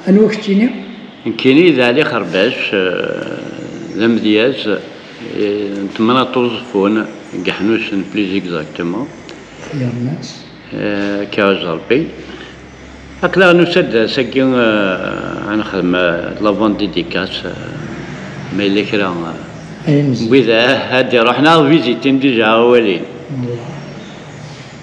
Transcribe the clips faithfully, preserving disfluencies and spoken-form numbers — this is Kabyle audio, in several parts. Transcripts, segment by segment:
Anwa keččini? Nekkini d Ɛli Xerbac, eh, d amedyaz, eh, n Tmenṭ Uẓeffun, deg Ḥnucen, plus exactement, Yernas. eh, akka azerbi. Aql-aɣ nusa-d ass-agi, eh, ad nexdem, eh, la vente dédicace, eh, ma yella kra, eh, Ayen z- wid, eh, ad d-iruḥen ad vizitin déjà, ad walin. Voilà.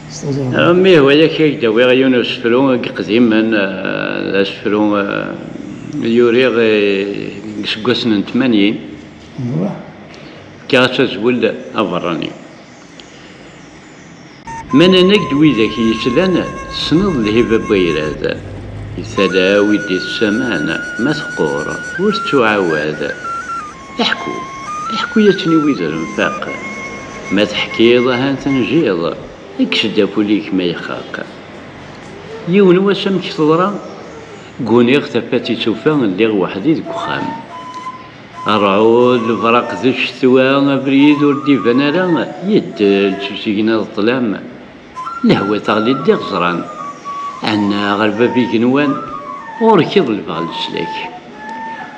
S tuẓerma. Mi hwa yak ad k-d-awiɣ yiwen usefru i yeqdimen, eh, d asefru, eh, i uriɣ, eh, deg iseggasen n tmanyin. Voilà. Fkiɣ-as azwel aberrani. Ma nnan-ak-d widak yeslan, tessneḍ lhiba n wayrad. Di tala-w i d-yettsaman, ma teqqur, ur tettuɛawad. Iḥku, iḥku-yasen i wid ur nfaq. Ma teḥkiḍ, ahan tenjiḍ, kkes-d aful-ik ma ixaq. Yiwen wass amek teḍra, guniɣ tafat i tufa, lliɣ weḥd-i deg uxxam. Rrɛud, lebraq d ccetwa, abrid ur d-iban ara, yeddel s usigna d ṭṭlam. Lehwa teɣli-d d iɣeẓran, ɛennaɣ ar bab igenwan, ɣur-k i ḍelbeɣ leslak.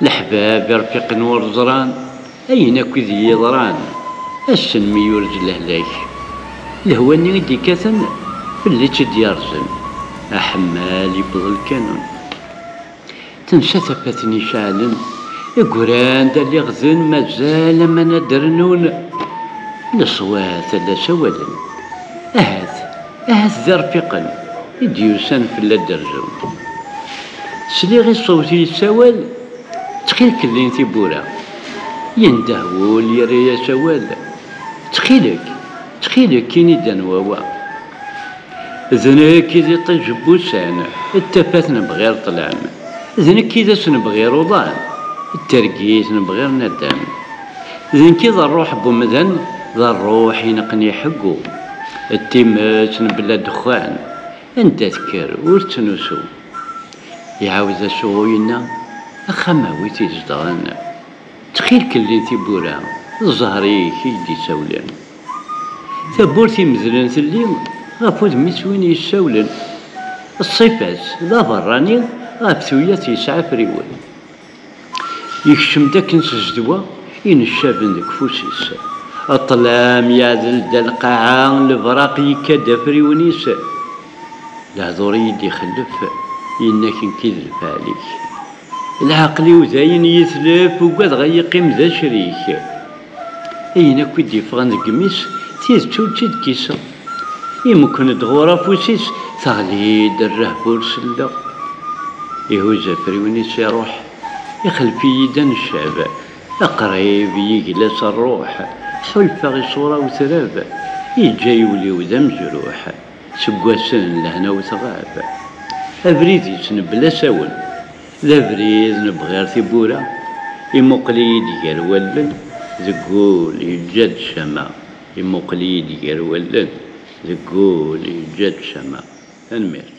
Leḥbab irfiqen ur ẓran, ayen akk i d-yeḍran, ass-n mi yurez lehlak. Lehwa-nni i d-ikkaten, fell-i tt-id-yerzen, aḥemmal yewweḍ lkanun. Tensa tafat-nni ceɛlen, igran d aliɣden mazal aman ad d-rnun. Leṣwat la ssawalen. Ahat, ahat d irfiqen i d-yusan fell-i ad d-rzun. Sliɣ i ṣṣut yessawal, ttxil-k llin tiwwura. Yendeh wul yerra-yas awal. Ttxil-k, ttxil-k ini-d anwa wa. D nekk i d iṭij n wussan, d tafat n bɣir ṭṭlam. D nekk i d ass n bɣir uḍan, d targit n bɣir nadam. D nekk i d rruḥ n umdan, d rruḥ ineqqen iḥeggu. D timet n bla ddexxan, anda tekker ur ttnusu. Iɛawed asuɣu yenna, axxam-a wi t-izedɣen. Ttxil-k llin tiwwura, d zzher-ik i k-d-isawlen. Tawwurt imedlen telli ɣef wudem-is win yessawlen. Ṣṣifa-s d aberrani ɣef tuyat yesɛa afriwen. Yekcem-d akken s zzedwa ineccaben deg ufus-is. Ṭṭlam yeɛdel-d lqaɛa, lebraq yekka-d afriwen-is. Lehdur i yi-d-ixellef, yenna-k nekk i d lfeɛl-ik. Leɛqel-iw dayen yetlef, ugadeɣ ad yeqqim d acrik. Ayen akk i d-yeffɣen deg imi-s, tidet ur tt-id-kkiseɣ. Imekken-d ɣur afus-is, teɣli-d rrehba ur selleɣ. Ihuzz afriwen-is iruḥ, ixlef-iyi-d aneccab, aqrib yegla s rruḥ, ḥulfaɣ iṣura utrab, yeǧǧa-yi wul-iw d amezruḥ. Seg wassen lehna-w tɣab. Abrid-is mebla asawen, d abrid n bɣir tiwwura. Imuqel-iyi-d gar wallen, deg wul yeǧǧa-d ccama. Imuqel-iyi-d gar wallen, deg wul yeǧǧa-d ccama. Tanemmirt.